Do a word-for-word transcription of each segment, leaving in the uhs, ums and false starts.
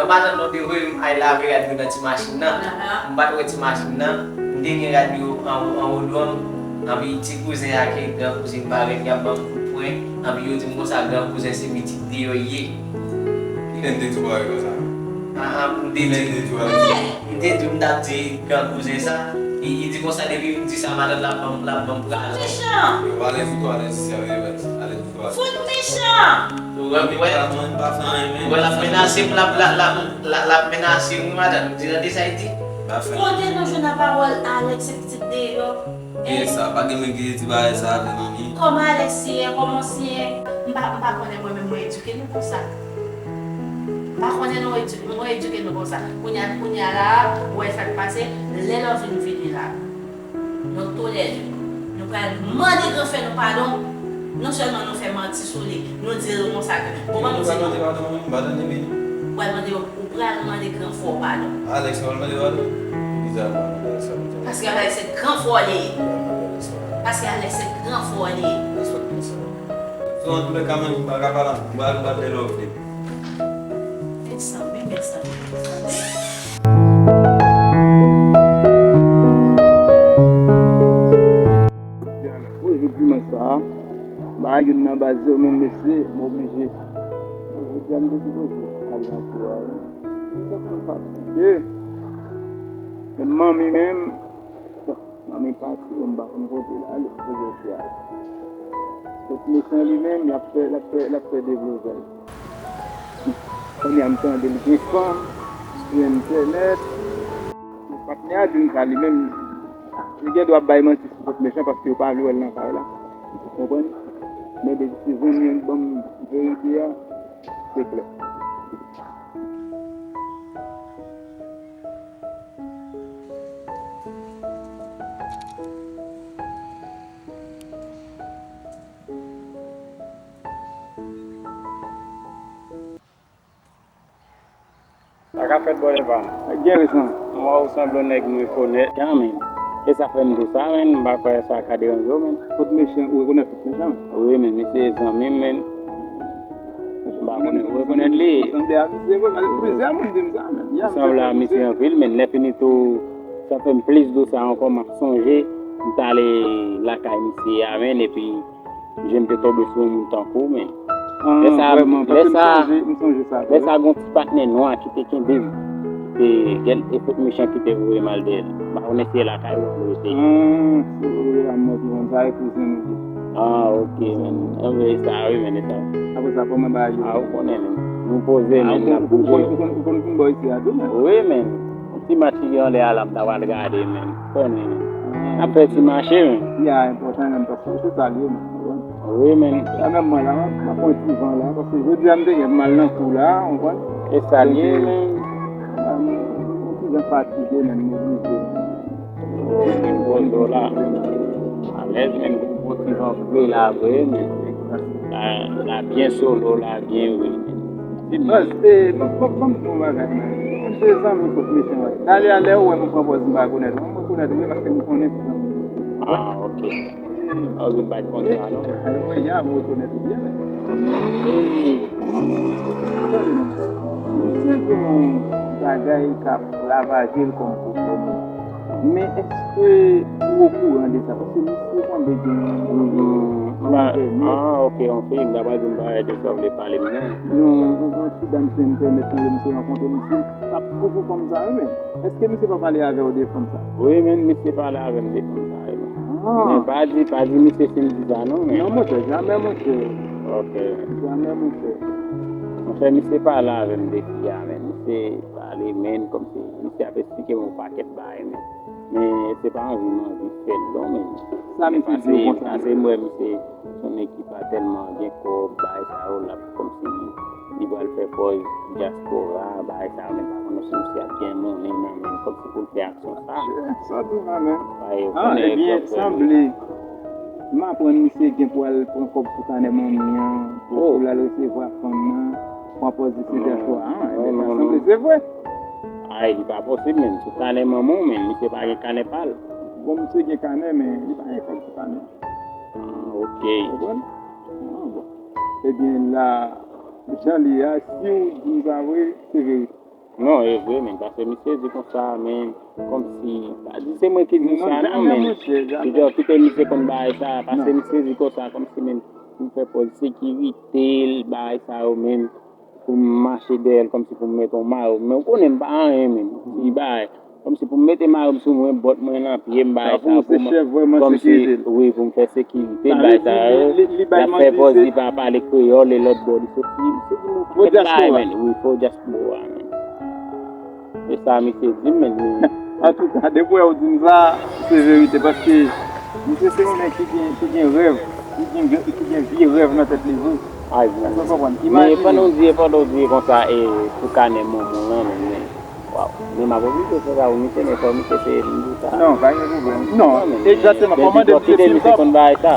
Matant non te voye m al lave rad yo nan ti machin nan. M pa t wè ti machin nan. M te gen rad yo anwo, anwo do m. Anpi ti kouzen ak gran kouzin parèt, y ap ban m kout pwen. Anpi yo di m konsa, gran kouzen se pitit deyò l ye. Kilè n te di w pale konsa? Ah, ah, m te di, m te di, m t ap di gran kouzen sa. Li, li di konsa, depi m di sa, matant l ap ban m, l ap ban m pral. Mechan! Yo, alèz ou tou, alèz isi a, alèz, alèz ou tou, alèz. Fout mechan! Ou wè, ou wè, ou wè, l ap menase m, l ap, l ap, l ap, l ap, l ap menase m, wi, matant. Ou tande sa l di? Kote nou jwenn nan pawòl Alex se pitit deyò? Ki sa? Pa gen moun ki te di bagay sa a vre, manmi. Kòman Alex ye? Kòman si ye? M pa, m pa konnen mwen menm mwen edike nou konsa. M pa konnen nou edi-, mwen edike nou konsa. Kounye a, kounye a la, ou wè sa k pase, lè Lovin vini la. Nou toulède. Nou pral mande gran frè nou padon. Non sèlman nou fè manti sou li, nou di l konsa ke, ou konprann, nou di nou. Ou pral mande padon, manmi? M pa tande byen. Ou pral mande Ou pral mande gran frè w padon. Alex pral mande padon? Poukisa l pral mande Alex padon? Paske Alex se gran frè w li ye. Paske Alex se gran frè w li ye. So, antoulèka, manmi, m pa ka pale anpil. M pral, m pral fè love li. Mèsi, mèsi. Jodi dimanch sa a, m pa gen nan baz yo, men mesye, m oblije. Jodi a, m te sipoze al nan kou a, wi. Sa fè m fatige. Men manmi menm, bon, manmi pati, bon, m pa konn kote l ale pou jodi a. Kot mechan li menm, l ap fè, l ap fè, l ap fè devlopè. Kounye a m tande l gen fanm sou entènèt. Patnè a di m sa li menm, li gen dwa ap bay manti sou kot mechan paske yo pa vle wè l nan kay la. Ou konprann? Men depi se zanmi an k ban m verite a, se klè. Sa ka fèt, bòdè pa m. Gen rezon. M wè w sanble yon nèg m rekonèt. Kanmenm. E sa fè m di w sa, menn. M pa kwè sa ka deranje w, menn. Kot mechan, ou rekonèt kot mechan? Wi, menn. Misye zanmi m, menn. M pa konnen ou rekonèt li. Sanble a misye vre, plizyè moun di m sa, menn. Sanble a misye anpil, menn. Lè fini tou, sa fè m plis di w sa ankò, m ap sonje. M t ale lakay misye a, menn, epi Je m te tonbe sou yon moun tankou w, men. Ah, lè sa, vrèman, lè paske m sa, sonje, m sonje sa, lè sa, gon ti patnè nwa ki te kenbe m, ki te gen efèt mechan ki te voye m al dèyè l. M pa konnen si e lakay ou al rete. Ah, se, ah, mwen ki konn sa, e kouzen nou ye. Ah, ok, men. Anben, e sa, wi, men, e sa. Apre sa, kòman bagay yo? Ah, ou konnen, men. Nou poze, men, n ap bouje. Ou konn, ou konn, ou konn vin bò isi a tou, men? Wi, men. Ti match ki gen anlè a la, m ta pral gade, men. Konnen, men. N ap fè ti mache, men. Ya, enpòtan, men, paske se sa l ye, men. Wi, men. Sa menm mwen la, m ap pran ti van la, paske jodi a m te gen mal nan kou la, ou konprann? E sa l ye, men. Yon ti jan fatige, men, m oblije. Vin poze w la. Alèz, men, gwo ti van vre la, vre, men. La, la byen solo, la byen, wi. Baz, e, ban, ban, ban m di w yon bagay, man. M se zanmi kot mechan, wi. Talè a, lè ou wè m pran pòz m pa rekonèt ou, m rekonèt ou, wi, paske m konnen se zanmi. Ah, ok. Ou vin bay kontra, non? Alò, ya, m rekonèt ou byen, men. E, tande non. Misye gen yon bagay k ap ravaje l kòm pwoblèm. Men èske ou okouran de sa? Paske misye sanble gen yon, mhm, yon entènèt. Ah, ok, yon fi, m ta pral di m pa wè de sa w vle pale m nan. Yon, yon, yon ti dam sou entènèt, sanble misye rankontre misye, l ap poko fanm sa, wi, men. Èske misye pa pale avè w de fanm sa? Wi, men misye pale avè m de fanm sa, wi, men. Ah. Men pa di, pa di misye si m di sa, non, men. Non, monchè, jamè, monchè. Ok. Jamè, monchè. Monchè, misye pale avè m de fi a, men. Misye pale, men, kòmsi misye ap esplike m yon pakèt bagay, men. Men se pa anvi m anvi fè l non, men. Sa misye di w konsa? Pase, pase m wè misye se yon nèg ki pa tèlman gen kòb, bagay sa yo, l ap kòmsi li pral fè pòz dyaspora, bagay sa yo, men pa konnen si misye ap gen monnen nan men l kòmsi pou l fè aksyon sa. Sa di w la, men. Ebyen, sanble m aprann misye gen pou al pran kòb sou kanè manmi an, pou, pou l al resevwa fanm nan, pran pòz li se dyaspora an. Ebyen, sa sanble se vre. Ay, li pa posib menm. Sou kanè manman w menm, misye pa gen kanè pa l. Bon, misye gen kanè, men li pa gen kòb sou kanè. Ah, ok. Ou konprann? Ah, bon. Ebyen, la, jan li ye a, si w di m sa vre, se verite. Non, e vre, men, paske misye di konsa, men, kòmsi, pa di se mwen ki di sa, non, men. Li di, "Kite misye konn bagay sa," paske misye di konsa, kòmsi, men, pou m fè pòz sekirite l, bagay sa yo, men, pou m mache dèyè l, kòmsi pou m mete yon mayo. Men, ou konnen, m pa anyen, men, ti bagay. Kòmsi pou m mete mayo m sou mwen, bòt mwen nan pye m, bagay sa pou m, kòmsi, wi, pou m fè sekirite, bagay sa yo. L ap fè pòz li pa pale kreyòl, e lòt bò li soti. Misye di m yon pakèt bagay, men. Wi, fo dyaspora, men. Se sa misye di m, men. Antouka, depi w di m sa, se verite, paske misye se yon nèg ki gen, ki gen rèv, ki gen, ki gen vye rèv nan tèt li vre. Èske w konprann? Men pandan w di, pandan w di konsa, e, pou kanè manman w lan, men, men, waw. Men m ap oblije fè sa pou misye, men fò misye peye m pou sa. Non, pa gen pwoblèm. Non, egzakteman. Fò mande misye si l kòb.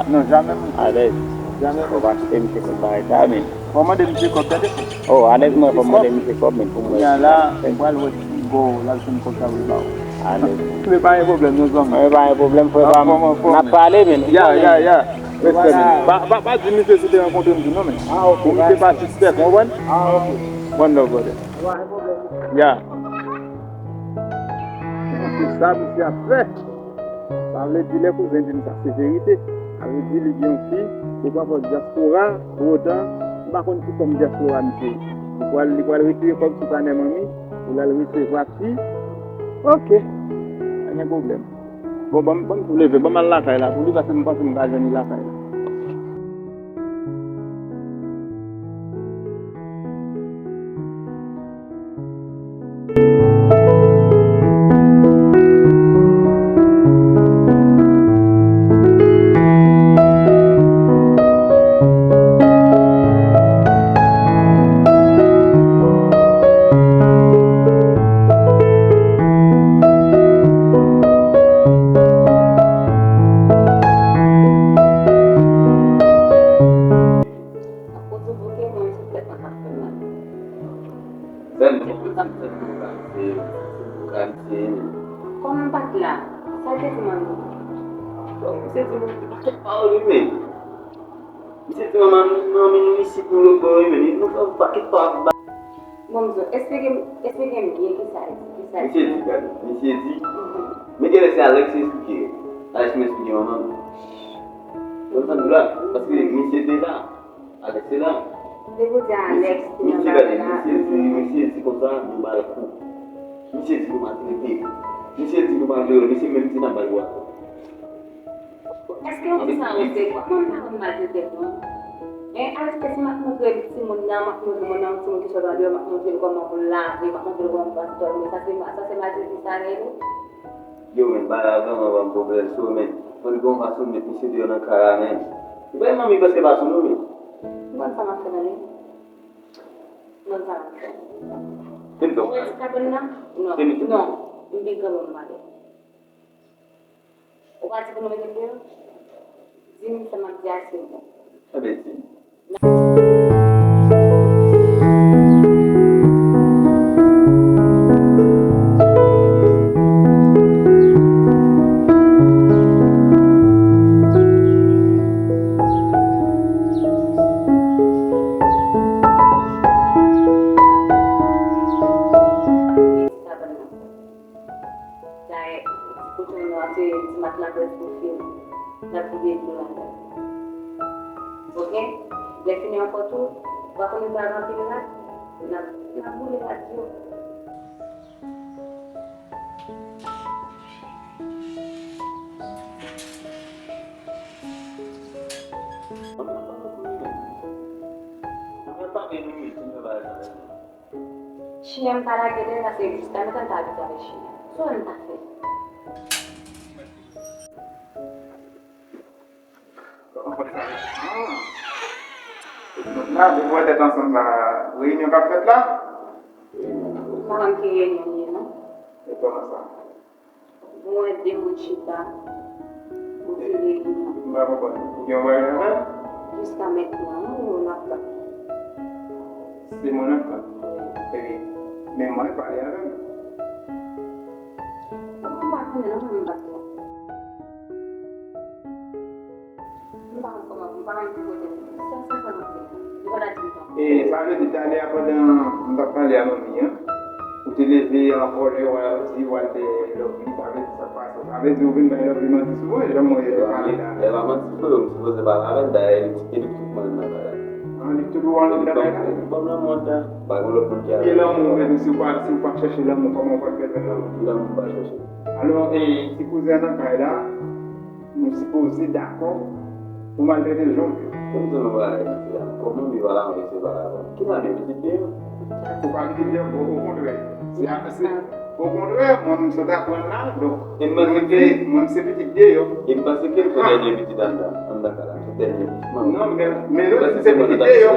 Non, jamè, mesye. Alèz. Jamè. Fò pa kite misye konn bagay sa, men. Fò mande misye kòb, tande. Oh, alèz mwen, fò mande misye kòb, men, pou mwen. Kounya la, m pral wè ki bò l al jwenn kòb sa pou l ba w. Alèz. Men pa gen pwoblèm, non, zanmi. Men pa gen pwoblèm, frè pa m. N ap pale, men. Ya, ya, ya. Respè, men. Pa, pa, pa di misye si w te rankontre m tou, non, men. Ah, ok. Pou misye pa sispèk, ou konprann? Ah, ok. One love, brother. Ya. Se sa misye ap fè. Sa vle di lè kouzen di m sa se verite. Sa vle di li gen yon fi, li pa fòs dyaspora, pou otan, m pa konn ki fòm dyaspora misye ye. Li pral, li pral retire kòb sou kanè manmi, pou l al resevwa fi. Ok. Pa gen pwoblèm. Bon, ban m, ban m tou leve, ban m al lakay la, pou li, paske m panse m ka jwenn li lakay la. Ap poze bouke, mwen sou tèt mwen k ap fè mal. Sèl mwen, mwen sou tèt mwen k ap fè mal. Kòman m pa t la? Sa l te di manmi? Bon, misye di yon pakèt pawòl, wi, men. Misye di manman, manmi nou isit, nou lòt bò, wi, men. Nou fè yon pakèt pawòl. Bon, m di w, èske gen, èske gen byen ki sa, ki sa? Misye di, gade, misye di, men genlè se Alex ki esplike. Alex ki esplike manman m. Ou konprann la? Paske misye te la. Alex te la. Depi w di Alex ki nan bagay la. Misye di, misye di konsa, nou ba l kou. Misye di nou maltrete. Misye di nou pa vle wè l. Misye menm di n ap ba l bwa. Èske w di sa, Jose? Kòman m ta konn maltrete l, non? Hein, Alex, si m ap montre timoun nan, m ap montre moun nan, yon timoun ki sot andeyò, m ap montre l kòman pou l lave, m ap montre l kòman pou pase twalèt, men sa se, sa se maltrete sa rele? Yo, men, bagay la vrèman ban m pwoblèm, so, men. Fò n gon fason met misye deyò nan kay la, men. Li bay manmi prèske pa sou nou, men. M konn sa m ap fè nan li. M konn sa m ap fè. Ou wè ti kabann nan? Non, non, m pi granmoun m pale. Ou pa di pou nou mete deyò? Di m sa m ap di a, se bon. Ebyen, di m. Dayè, kote w nan se ti mat la prèske fini. N ap vide dlo ladan l. Oke? Lè fini ankò tou, ou pa konnen sa gen anpil rad? N ap, n ap boule rad yo. Chen an m pa lage l, paske jiskametan m ta abitye avèk chen an. Sa w wè m ta fè? Donk la, depi w wè tèt ansanm sa, reyinyon k ap fèt la? M pa konn ki reyinyon li ye, non. E kòman sa? Mwen wè de moun chita, ou di reyinyon. M pa konprann. Ou gen yon bagay avè l? Jiskametan, wi, ou n ap bat. Se mwen n ap bat? Wi. Epi, men mwen pale avè l. Mwen pa konnen non, mwen m bat la. M pa konn kòman, m pa konn ki kote. Sa, sa fè mwen pè. Li pa la di m tan. E sa vle di talè a pandan m t ap pale a manmi an, ou Te leve an kòlè, w al di, w al dèyè Lovely, sa vle di sa k pase. Sa vle di ou vin bay Lovely manti sou mwen, jan mwen te pale la. E pa manti frè, m sipoze pale avè l, dayè li kite li tout mwen nan kay la. An, li tout ou anndan kay la? Li ban m lanmou anndan, pa gen lòt moun ki avè m. E lanmou, menm si w pa, si w pa chèche lanmou, kòman w pral fè jwenn lanmou? Ki lanmou m pa chèche? Alò, e, sipoze an nan kay la, nou sipoze dakò pou maltrete l jan w vle. Pou m di nou bagay, mesye, kòman m viv la, m rete pa la. Ki sa, men pitit de yo? Ou pa pitit de yo, o, okontrè. Se, se, okontrè, mwen, m sot aprann la, donk, e m panse ke, mwen, m se pitit de yo. E m panse ke l se dènye pitit anndan, anndan kay la, m se dènye pitit manman. Non, men, men lòt se pitit de yo.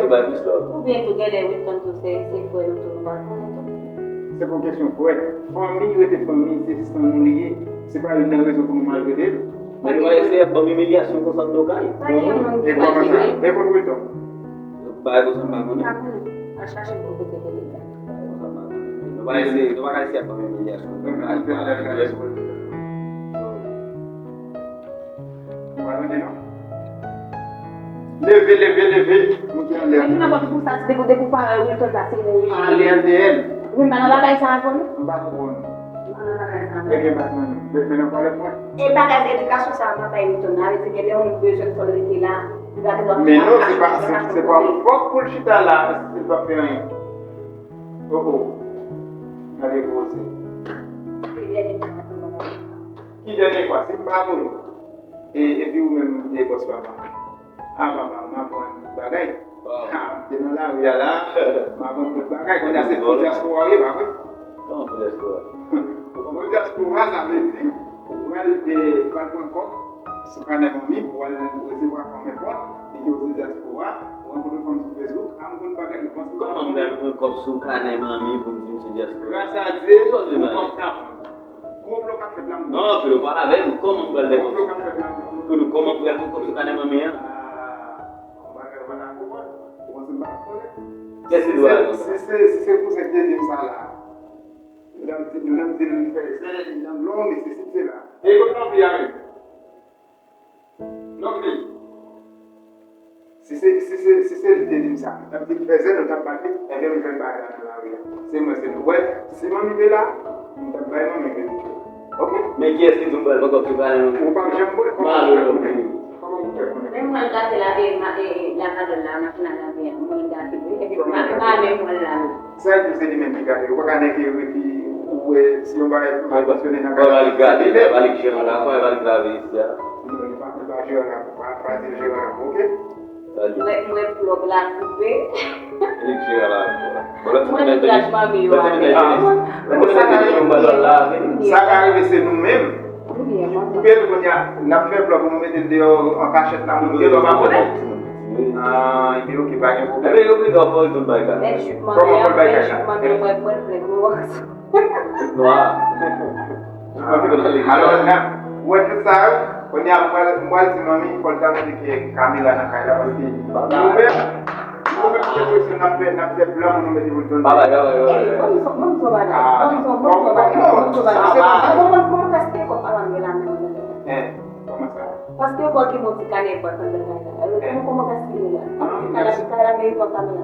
Oubyen tou genlè Wilton tou se, se frè nou tou, nou pa konnen tou. Se pa yon kesyon frè. Fanmi rete fanmi, se san nou li ye. Se pa youn nan rezon pou nou maltrete l. Men nou pa eseye ap ban m imilyasyon konsa anndan kay. Pa gen moun ki pa di. E kòman sa? E konn Wilton? Bagay konsa m pa konnen. Pa konnen. Al chache pou kote ke li ye. Bagay konsa m pa konnen. Men nou pa eseye, nou pa ka eseye ap ban m imilyasyon anndan kay. Ou pa tande non? Leve, leve, leve. Moute anlè. Mwen di nan kòm pou sa, si depi, depi w pa wè Wilton sa, se ou ye. Ale andeyè l. Wi, m pa nan bagay sa avè w non. M pa konprann. M pa nan bagay sa avè w. Ebyen, m pa konn. Mete nan pale mwen. E bagay edikasyon sa a, m ap bay Wilton la, vle di gen lè yon moun bezwen l, fò l rete la. Li pa gen dwa. Men non, se pa, se, se pa fòk pou l chita la, si l p ap fè anyen. Oh, oh. Gade koze. Ki dènye fwa? Ki dènye fwa? Si m pa mouri. E, epi ou menm, e bòs papa. A, papa, m aprann tout bagay. Ha, m te nan lari a la, m aprann tout bagay. Kounye a se pou dyaspora w ye, pa vre? Kòman pou dyaspora? Pou dyaspora, sa vle di, ou pral, e, pral pran kòb sou kanè manmi pou al resevwa fanm enpòt, e ke ou se dyaspora, ou rankontre fanm sou Facebook, a, m konn bagay, ou panse. Kòman m pral pran kòb sou kanè manmi pou m di m se dyaspora? Gras a Dye, ou kòb sa pran. Konplo k ap fèt la, m. Non, Filo, pale avè m. Kòman m pral fè konplo k ap fèt la, m. Filo, kòman m pral fè konplo sou kanè manmi an? Ah, yon bagay ou pa ta konprann. Ou panse m pa konprann? Kès ki dwe al konsa? Si se, si se kouzen k te di m sa la, nou t ap di, nou t ap di l fè zèl, li lang long, li sesi, li sela. E kot Lovely a menm? Lovely. Si se, si se, si se li te di m sa, m t ap di l fè zèl, m t ap bat li, enben m jwenn bagay la nan lari a. Se mwen, se nou. Wè, si manmi te la, m t ap bay manmi verite. Oke? Men kiyès ki di w pral pran kòb sou kanè manmi? Ou p ap janm konnen kòman pou fè konnen. Kòman pou fè konnen? Men mwen gate la, e, ma, e, e, lapadòl la, nan final la, mwen gate, wi. Epi, ma, ma, men mwen la, wi. Sa e di se li menm ki gade. Ou pa ka nèke epi ou wè si yon bagay mal fonksyone nan kay la. Ba li gade, ba li jeran la, ba li lave isi a. Non, li pa, li pa jeran la, pa, pa di l jeran la, oke? Mwen, mwen plòg la koupe. Li jeran la. Mwen li graj manmi yo ale. Sa ka rive, sa ka rive se nou menm. Koupe l kounye a, n ap fè plòg pou nou mete l deyò an kachèt la, moun gen dwa pa konnen. Ah, ebyen, oke, pa gen pwoblèm. Ebyen, yo oblije fè l tout bagay. Kòman fè l bagay la? Nwa. Alò, n ap wè tout sa yo. Kounye a, m pral, m pral di manmi, fò l ta mete ke kamera nan kay la, paske nou menm, nou menm, se presyon n ap fè, n ap fè plan pou nou mete pou l tonbe. Babay, babay, babay. Ey, ban m son, ban m son bagay. Ban m son, ban m son bagay. Ban m son bagay. Kòman, kòman gaspiye kòb papa m yo la menm? Kòman sa? Paske yo ba w ki moti kanè pòt anndan kay la. Alò, kòman, kòman gaspiye la? Ti kanè, ti kanè la merite yon kamera.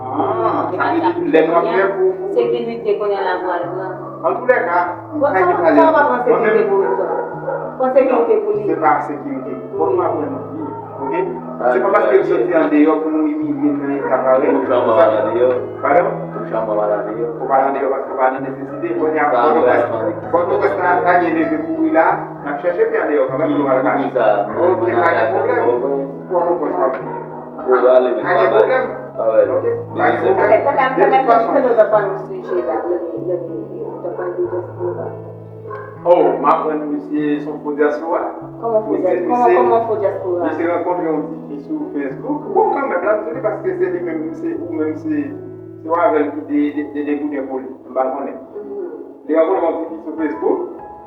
Ah, sa vle di lè nou ap fè pou, pou sekirite kounye a la pou al pran. Antoulèka, m pa gen pale. Sa w pa pran sekirite pou Wilton? Pran sekirite pou li. Se pa sekirite. Fòk nou aprann viv, oke? Se pa paske l soti andeyò pou nou imilye l nan eta parèy. Ou janm al andeyò. Padon? Ou janm al andeyò. Ou pa al andeyò paske w pa nan nesesite. Kounye a, Pòtoprens, Pòtoprens ta, ta gen leve kouri la, n ap chèche pi andeyò kanmenm pou nou al kache. Oke, pa gen pwoblèm. Pòtoprens p ap vini. Ou prale, men pa bay. Pa bay. Oke, pa gen pwoblèm. De tout fason. Oh, m aprann misye se yon fo dyaspora. Kòman fo dyaspora? Kòman, kòman fo dyaspora? Misye rankontre yon ti fi sou Facebook. Bon, kanmenm, l ap di li paske se li menm, se ou menm, se, se w avè l ki te, te, te degouden pou li. M pa konnen. Li rankontre yon ti fi sou Facebook.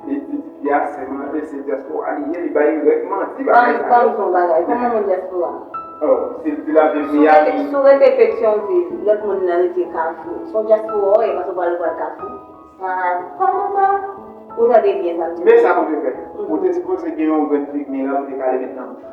Li di, fi a se manti, se dyaspora li ye, li bay rèd manti bagay sa yo. Ban m di w yon bagay, kòman moun dyaspora? Oh, si l di l ap viv Miami. Si w rete, si w rete Petyonvil, lòt moun nan rete Kafou. Se yon dyaspora w ye, paske w pral, w pral Kafou. Sa, kòman sa? Ou tande byen sa m di? Men sa pou te fè. Ou te sipoze gen yon grenn fig mirak ou te kale met nan bouch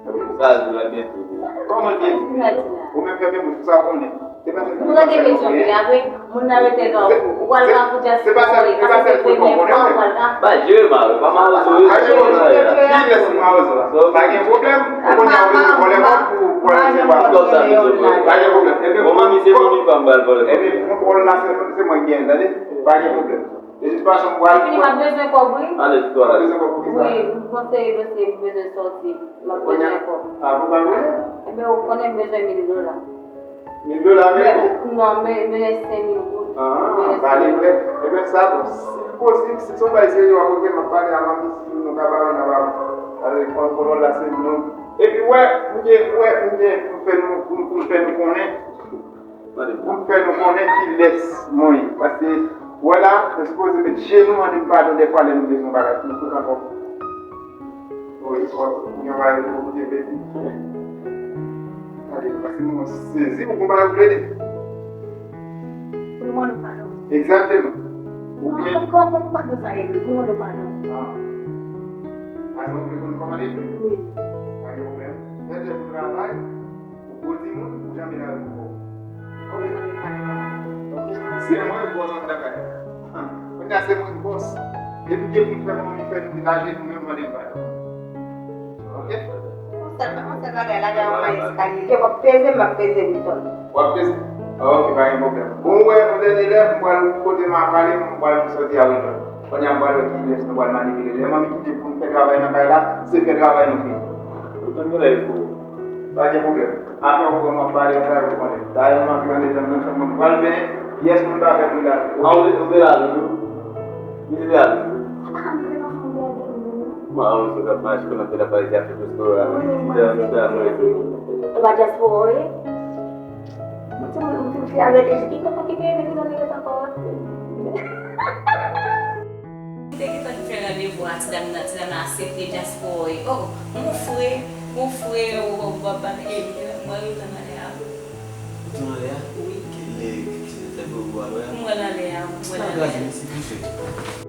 ou. Sa di la byen tou. Kòman l byen tou? Ou menm fèmen bouch ou, sa w konnen. Ou tande bezwen pi apre, moun nan rete nan ou. Ou pral ka pou dyaspora, paske se premye fwa ou pral ka. Ba jere mare, pa mawozo yo. Pa gen pwoblèm. Kilès ki mawozo la? Pa gen pwoblèm. Kounye a ou bezwen vòlè kòb pou, pou al resevwa. Kòb sa bezwen vòlè. Pa gen pwoblèm. Ebyen, bon, manmi, se moun li pa m pral vòlè kòb. Ebyen, kontwòl la, se, se mwen ki genyen, tande? Pa gen pwoblèm. De tout fason, m pral. Epi, m ap bezwen kòb, wi. Ale, tout ale. Bezwen kòb pou ki sa? Wi, m konseye dosye, m bezwen sòti. M ap bezwen kòb. A, pou pa vre? Ebyen, ou konnen m bezwen mil dola. Mil dola menm? Non, men, men senk mil goud. Ah, pale klè. Ebyen, sa bon. Si posib, si se yon bagay serye w ap regle, m ap pale a manmi si nou ka bare nan ba mwen. Pale, kontwòl la se nou. Epi, wè, m gen, wè, m gen pou m fè nou, pou m, pou m fè nou konnen. Pou m fè nou konnen kilès mwen ye. Paske, wè la, nou sipoze met je nou mande m padon dèfwa lè nou bezwen yon bagay pou nou tout ankò. Wi, w ap gen yon bagay pou koute plede. Gade, paske nou sezi pou konba yo plede. Pou nou mande w padon. Egzakteman. Oubyen. Kòman, kòman padon sa ye? Pou mande w padon. Ah. Padon, ou vle pou nou kòmande? Wi. Pa gen pwoblèm. Lè de pou travay. Ou gwo timoun, ou janbe lari pou kò w. Se mwen k bòs anndan kay la. Kounye a se mwen k bòs. Depi ke pou m fè manmi fè nou degaje nou menm mande m padon. Oke? Yon sèl, yon sèl bagay, lage w nan eskalye. Ke w ap peze, m ap peze bouton. W ap peze? Oke, pa gen pwoblèm. Bon, ou wè, yon dènye lè, m pral kote m ap pale, m pral sòti a Wilson. Kounye a m pral wè kilès nou pral manipile. Lè manmi kite pou nou fè travay nan kay la, se fè travay nou fini. Ou konn bagay pou ou. Pa gen pwoblèm. Afè ou pran m ap pale ansanm ou konnen. Dayè m ap mande dan nan chanm mwen. Pral vini, pyès moun pa fè pou l ale. A, ou te, ou te la, Loulou? Ou te la, Loulou? Mwen, ou se kap mache, konnen te la pale de afè restoran. Te, te, te, te. Ou pa dyaspora, wi? Mwen te, mwen te fè avèk Ejip, ki kontan ki peye, ki nan li ret ankò. M te gentan fè randevou a ti dam nan, ti dam nan aksepte dyaspora. Oh, mon frè, mon frè, oh, oh, papa, e, mwen rete nan lè a. Ou tou nan lè a? Wi. Ki lè, ki ti lè pou ou alò a? Mwen nan lè a, mwen nan lè a. Sa kraze, mesi, plis vit.